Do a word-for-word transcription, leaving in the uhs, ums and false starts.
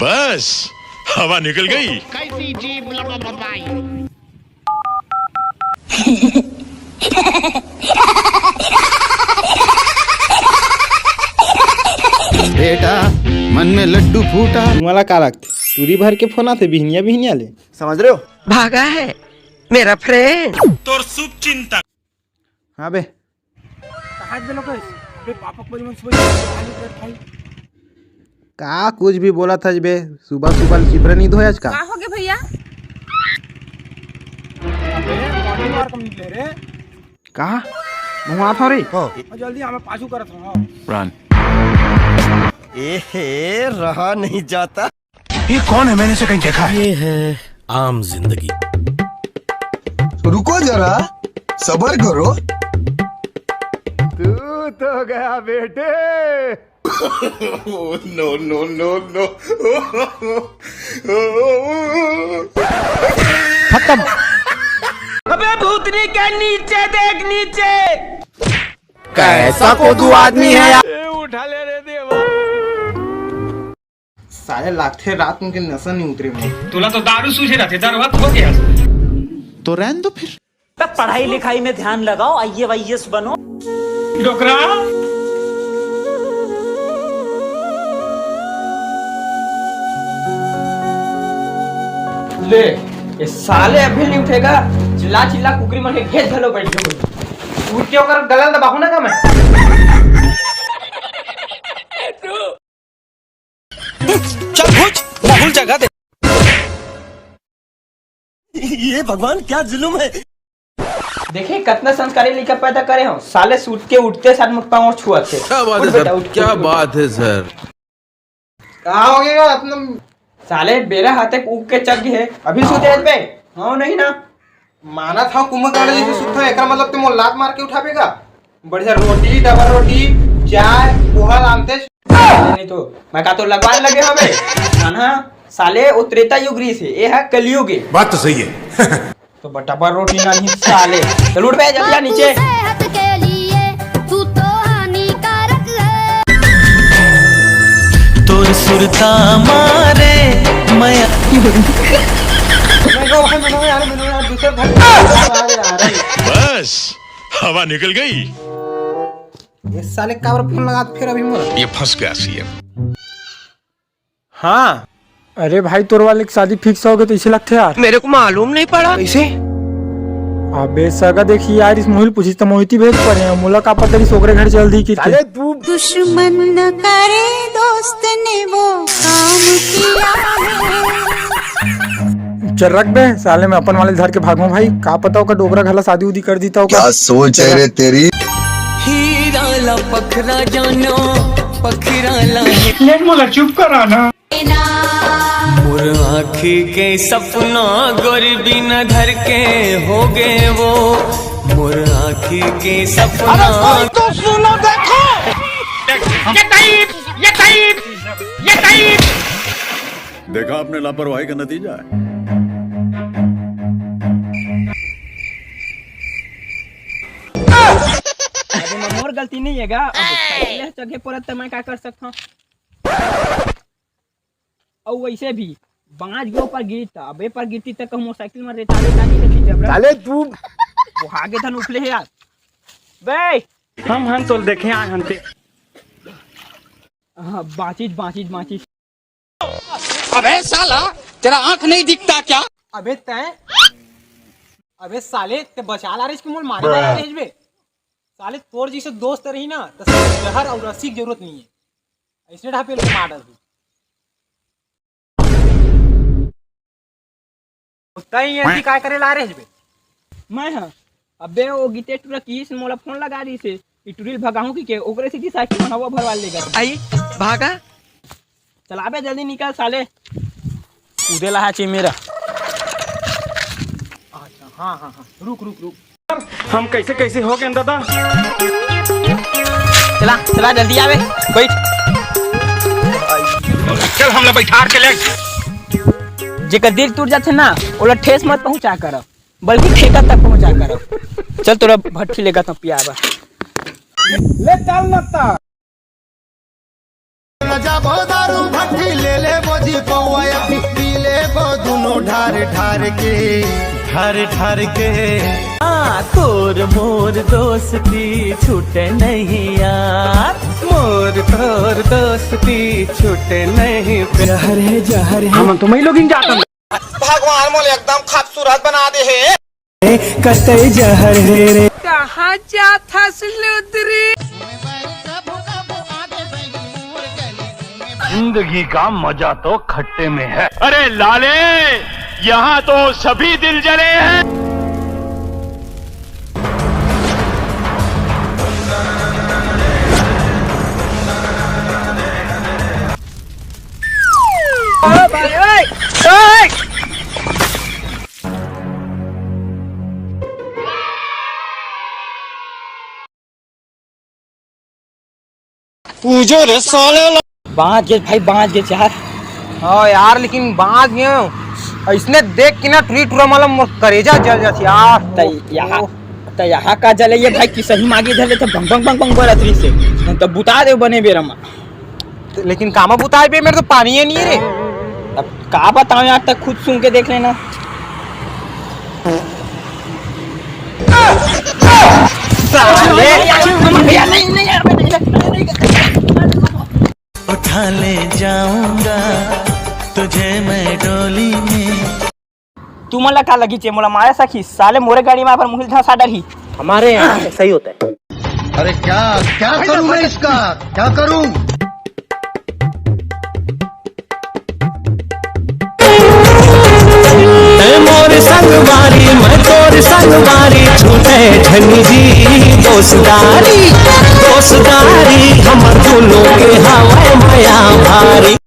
बस, हवा निकल गई। कैसी जीभ लबा। बेटा, मन में लड्डू फूटा। तुम्हाला का लागते? टूरी भर के फोन आते बिहनिया बिहनिया ले। समझ रहे हो? भागा है मेरा फ्रेंड। तोर शुभ चिंतक। हाँ बे। कहाँ गेलो गइस? अबे पापक बड़ी मन सुबह सुबह खाली कर खाई। का कुछ भी बोला था बे? सुबह सुबह चिपरा नहीं धोया आज का? का हो गए भैया? अबे मॉर्निंग वॉक में निकले रे। का? मुँह था रे। और जल्दी हमें पाछू करत हो। रन। एहे, रहा नहीं जाता। ये कौन है? मैंने इसे कहीं देखा है। ये है आम जिंदगी। रुको जरा, सबर करो। तू तो गया बेटे। नो नो नो नो। खत्म। अबे भूतनी के नीचे देख, नीचे। कैसा कोदू आदमी है यार। साले लागथे रात में के नशा नहीं उतरे में। तोला तो दारू सूझे रहते, दारू हो गया। तो रहन दो फिर। पढ़ाई लिखाई में ध्यान लगाओ, आईएएस वाईएएस बनो। डोकरा। ले, ये साले अभी नहीं उठेगा। चिल्ला चिल्ला कुकरी मन के घेत घलो बैठ गए। उठ के ओकर गला दबाहू ना का मैं। चल भुज, राहुल जगा दे। ये भगवान क्या जुल्म है। देखे कितना संस्कारी लड़का पैदा करे हो। साले सूत के उठते साथ मुक्का और छुआते। क्या बात उठ है बेटा, सर? उठ, क्या उठ, उठ। बात है सर? कहाँ हो गया अपना? साले बेरा हाथे उग के चग है, अभी सूते है बे? हाँ नहीं ना? माना था कुंभकर्ण जैसे सुत हो, एकरा मतलब तुम लात मार के उठाबे का? बढ़िया रोटी, डबल रोटी, चाय, पोहा लानते। नहीं तो मैं का तो लगवा लगे हवे। ना ना, साले वो त्रेता युग रही से, ये है कलयुग है। बात तो सही है। तो बटबर रोटी ना नहीं साले। चल उठ बे, जल्दी आ नीचे। सेहत के लिए तू तो हानिकारक है। तोर सुरता मारे मैं मैं कहा, भाई, मैंने यार, मैंने यार, दूसरे घर आ रहे यार। बस, हवा निकल गई। ये साले काबर फोन लगा फिर अभी मोर। ये फंस गया सीएम। हाँ। अरे भाई, तोर वाले की शादी फिक्स हो गई तो इसे लगते यार। मेरे को मालूम नहीं पड़ा। कैसे? अबे सगा, देखी यार, इस मोहिल पूछी तो मोहिती भेज पड़े हैं। मोला का पता, इस ओकरे घर चल दी कि साले तू दुश्मन न करे दोस्त ने वो काम किया है। चल रख बे, साले मैं अपन वाले धर के भागूं भाई। का पता ओकर डोकरा घला शादी उदी कर दी तो ओकर। क्या सोच है रे तेरी? हीरा ला पखरा जानो, पखरा ला। ले मोला चुप कराना। मोर आँखी के सपना गोरी बिना धर के हो गए वो। मोर आँखी के सपना। तो सुनो, देखो। ये टाइप, ये टाइप, ये टाइप। देखा आपने लापरवाही का नतीजा है। अरे मैं मोर गलती नहीं है गा। अब पहले जगह पर तो मैं क्या कर सकता हूँ? और वैसे भी बांच गो पर गिरी था, अबे पर गिरती तक मोटरसाइकिल में रेता रेता नहीं करती जबरा। साले तू वो आगे धन उफले है यार। बे हम हन तो देखे आए हनते। हाँ, बांचिस, बांचिस, बांचिस। अबे साला, तेरा आंख नहीं दिखता क्या? अबे तैं, अबे साले, ते बचा ला रहे इसके मोल मारे वाला भेज बे। साले तोर जैसे दोस्त रही ना, तो साले जहर और रस्सी की जरूरत नहीं है। ऐसे ढापे लोग मार डाल। तैं ये ऐसी काय करे ला रहे बे? मैं हाँ। अबे वो गीते टूरा की से मोला फोन लगा दी से। ई टूरी ल भगाहूं कि के, ओकरे से की साइकिल में हवा भरवा लेगा। आई, भागा। चलाबे जल्दी निकल साले। कूदे ला है चे मेरा। अच्छा, हाँ, हाँ, हाँ। रुक, रुक, रुक। हम कैसे, कैसे हो गए दादा? चला, चला, जल्दी आवे। बैठ। चल, हमला बैठार के ले। जेकर दिल टूट जाथे ना, ओला ठेस मत पहुंचा कर, बल्कि ठेका तक पहुंचा कर। चल, तोरा भट्ठी लेगा तो पियाबा। ले चल ना ता। ले बोझी पौवा, पी ले बो दुनो ढार ढार के, ढार ढार के। हाँ, तोर मोर दोस्ती छूटे नहीं यार, मोर तोर दोस्ती छूटे नहीं। जहर है, जहर है। हम तो मैं लोग जाता। भगवान मोला एकदम खूबसूरत बना दे हे। कतई जहर हे रे। कहाँ जात हस लुदरी? जिंदगी का मजा तो खट्टे में है। अरे लाले, यहाँ तो सभी दिल जले हैं। पूजो रे साले ला। बांच गे भाई, बांच गे यार। हाँ यार, लेकिन बांच गे। अइसने देख के ना टुरी टुरा मतलब मोर करेजा जल जात यार। त यहाँ, त यहाँ का जले ये भाई कि सही मांगी धर लेते बंग बंग बंग बंग बरत रही से। हम तो बुता दे बने बेरा मा। लेकिन कामा बुताए बे, मेरे तो पानी ही नहीं है रे। अब का बताऊं यार, तक खुद सुन के देख लेना। साले। भैया, नहीं, नहीं यार, मैं नहीं, नहीं, नहीं। उठा ले जाऊंगा तुझे मैं डोली में। तुमन ला का लगी चे मोला माया सखी, साले मोरे गाड़ी में अपन मुहिल धसा डरही। हमारे यहाँ ऐसा ही होता है। अरे क्या, क्या करूं मैं इसका, क्या करूं? ए मोर संगवारी, मैं तोर संगवारी, छूटे झनी जी दोस्तारी, दोस्तारी हमर दोनों के हवय मया भारी।